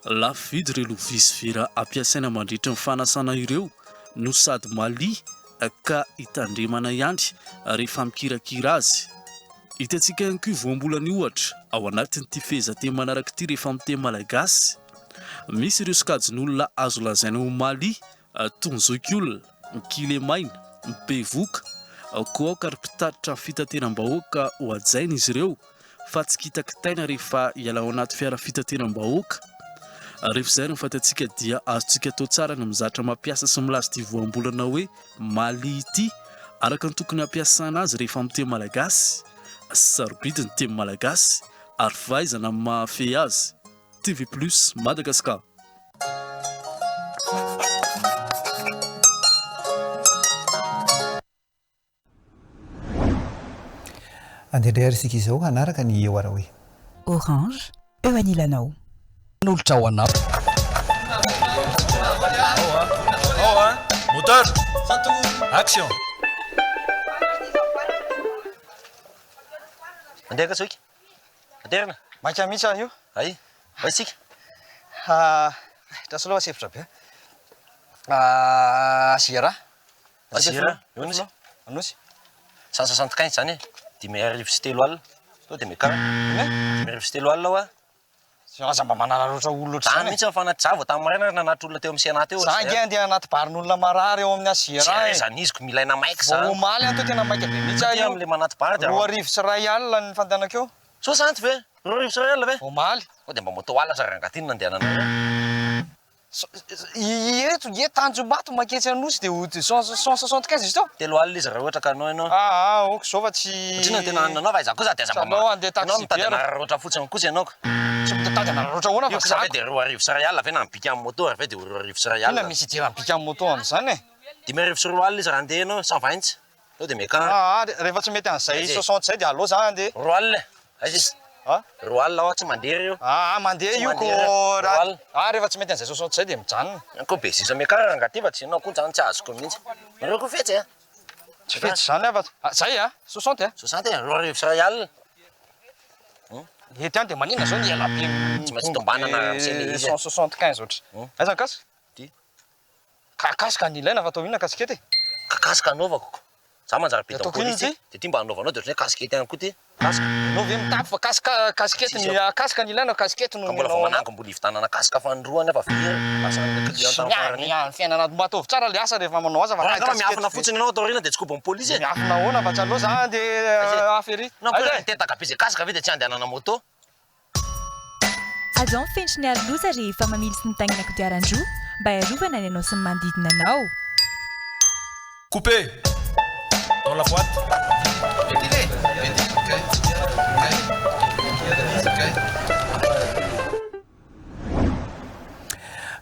Lafo vidy ireo lovia sy vera ampiasaina mandritra ny fanasana ireo no sady malia ka itandremana ihany rehefa mikirakira azy. Hitantsika ihany koa io voambolana io ohatra ao anatin'ity fehezanteny manaraka ity rehefa miteny malagasy. Misy ireo sokajin'olona azo lazaina ho malia toy ny zokiolona, ny kilemaina, ny bevoka, koa aoka ry mpitatitra fitateram-bahoaka ho hajaina izy ireo fa tsy kitakitaina rehefa hiala ao anaty fiara fitateram-bahoaka. Rehefa izay no fantatsika dia azontsika atao tsara ny mizatra mampiasa sy milaza ity voambolana hoe Mali ity, araka ny tokony hampiasana azy rehefa miteny malagasy. Sarobidy ny teny malagasy ary fahaizana ny mahafehy azy. TV Plus Madagascar. Andeha indray ary isika izao hanaraka ny eo Araoe. Orange, eo anilanao. Manolotra ho anao. Moteur! Action! Andeha ka Zoky. Aterina. Maika mihitsy aho io. Ay, ho aiza tsika? Drasa aloha fa sefotra be. Azira. Azira, eo Anosy. Anosy. 175 zany e, 30 500. Tonga dia miakara. 30 500 hoa. Aza mba manararaotra olona ohatr'izany e. Zany mihitsy ny fanahy, za vao tamin'ny maraina ary nanatitra olona teo amin'ny Sénat teo. Za ange andeha anaty barin'olona marary ao amin'ny HJRA e. Tsy aiza n'iziko, milaina maika zany. Vao omaly aho teo tena maika be mihitsy aho io. Amin'ilay manaty bar dia. 20 200 ny fandehanako eo. Soixante ve? 2000 ve? Omaly. Sao dia mba moto alina sa rangahy ty no nandehananareo? Ireto nge Tanjombato maketsy Anosy dia ho 175 izy teo? 30 izy raha ohatra ka anao ianao. Aa ok zao fa tsy. Otrina no tena hanina anao fa izaho kosa dia aza mba Aleo handeha ianao taxi mitady be hanararaotra fotsiny kosa ianao ka. Tsy mitady hanararaotra ahoana fa Io kosa ve zako. dia 2002 ve na ny bika amin'ny moto ary ve dia ho 2002? Inona misy idiran'ny bika amin'ny moto amin'izany e? 2005 izy raha handeha ianao, 120. Sao dia mekana. Aa rehefa tsy mety an'izay 60 izay dia aleo za handeha. 20 e! Aiza izy? A? 20 hoa tsy mandeha ireo. Aa mandeha Tsy io ko mandeha ireo. raha 20. Aa rehefa tsy mety an'izay 60 izay dia mijanona. Ko be sisa mekana rangahy ty fa tsy inona koa zany tsy azoko mihitsy. Nareo koa fetsy a! Tsy fetsy zany aho fa zay a! 60 a! 60 e! 2002. Ety ihany dia maninona zao ny ela be Tsy maintsy tombanana ramose le izy e. 175 ohatry. Aiza ny casque? Ty. Ka casque no ilaina fa atao inona casquette e? Ka casque anaovako ko. Za manjary be Ataoko daholo inona ity. ity? Dia ty mba anaovanao dia ohatran'ny hoe casquette ihany koa ty. Casque. Enao ve mitapy fa casque casquette ny casque no ilaina casquette no Ka mbola vao omena manango mbola hividanana casque fanindroany aho fa very lasa any client Tsy tamin'ny farany iny. ny fiainana mba ataovy tsara le asa rehefa manao asa fa Raha angamba casquette miafina ve. fotsiny ianao ato aoriana dia tsy kobon'ny polisy e. Miafina ahoana fa tsy aleo za andeha hafa ery. Nao koa Aiza raha e? mitetaka be zay casque ve dia tsy andehanana moto. Hajao ny fenitry ny aro loza rehefa mamily sy mitaingina kodiaran-droa mba hiarovana ny anao sy ny manodidina anao. Couper dans la boite.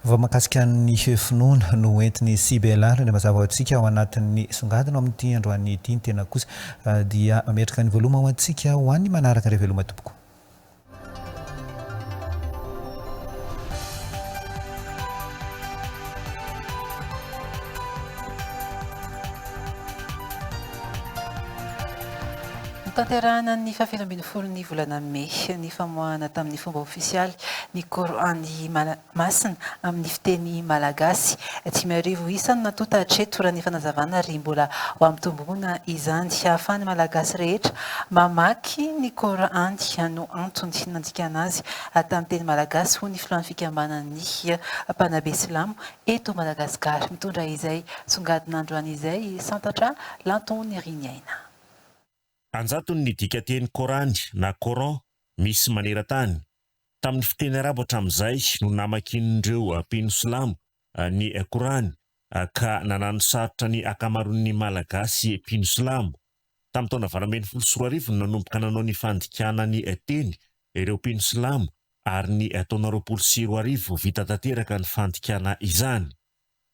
Vao mahakasika ny finoana no entin'ny CBLR ny mazava ho antsika ao anatin'ny songadina ao amin'ity androany ity ny tena kosa dia mametraka ny veloma ho antsika ho an'ny manaraka indray veloma tompoko. Notanterahina ny fahafito ambin'ny folon'ny volana mey ny famoahana tamin'ny fomba ofisialy ny Kor'any masina amin'ny fiteny malagasy. 5000 isa no natonta hatreto raha ny fanazavana ary mbola ho ampitomboina izany. Hahafahan'ny Malagasy rehetra mamaky ny Kor'any no antony nandikana azy tamin'ny teny malagasy hoy ny filohan'ny fikambanan'ny mpanabe silamo eto Madagasikara. Mitondra izay songadina androany izay i Santatra Lantoniriniaina. Anjatony ny dikanteny Kor'any na Coran misy maneran-tany. Tamin'ny fiteny arabo hatramin'izay no namakian'ireo mpino silamo ny Kor'any ka nanano sarotra ny ankamaroan'ny Malagasy mpino silamo. Tamin'ny taona 2018 no nanomboka nanao ny fandikana ny teny ireo mpino silamo ary ny taona 2020 vita tanteraka ny fandikana izany.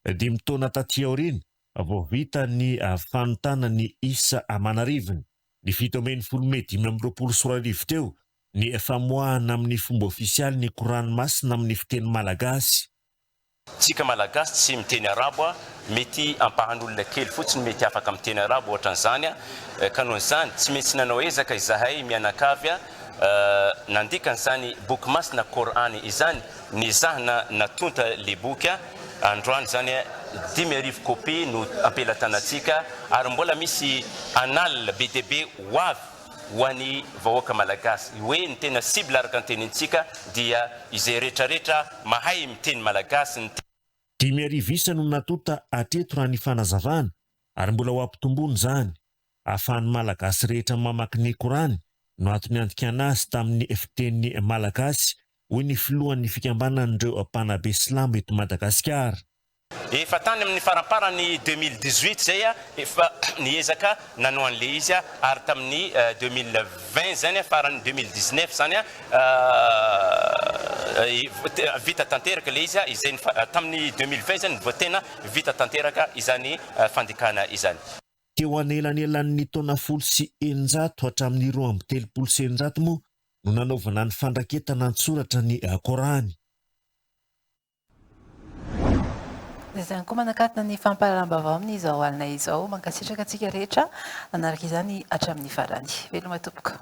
Dimy taona taty aoriana vao vita ny fanontana ny isa aman'arivony. Ny 17 mey 2025 teo ny famoahana amin'ny fomba ofisialy ny Kor'any masina amin'ny fiteny malagasy. Tsika malagasy tsy miteny arabo a, mety ampahan'olona kely fotsiny mety afaka miteny arabo ohatran'izany a, ka noho izany tsy maintsy nanao ezaka izahay mianakavy a, nandika an'izany boky masina Kor'any izany, nezahina natonta le boky a, androany izany a 5000 copie no ampelatanantsika ary mbola misy an'alina be dia be ho avy. Ho an'ny vahoaka malagasy, hoe ny tena cible araka ny tenintsika dia izay retraretra mahay miteny malagasy, ny. 5000 isa no natonta hatreto raha ny fanazavana ary mbola ho ampitomboina izany. Ahafahan'ny Malagasy rehetra mamaky ny Korany no antony andikana azy tamin'ny fiteny malagasy, hoy ny filohan'ny fikambanan'ireo mpanabe silamo eto Madagasikara. Efa tany amin'ny faramparan'ny 2018 izay efa niezaka nanao an'ilay izy ary tamin'ny 2020 izany, faran'ny 2019 izany vita tanteraka ilay izy, izay tamin'ny 2020 izany vao tena vita tanteraka izany fandikana izany. Teo anelanelan'ny taona 610 hatramin'ny 632 moa no nanaovana ny fandraketana an-tsoratra ny Kor'any. Izay ihany koa manakatona ny fampahalalam-baovao amin'izao alina izao. Mankasitraka antsika rehetra nanaraka izany hatramin'ny farany. Veloma tompoko.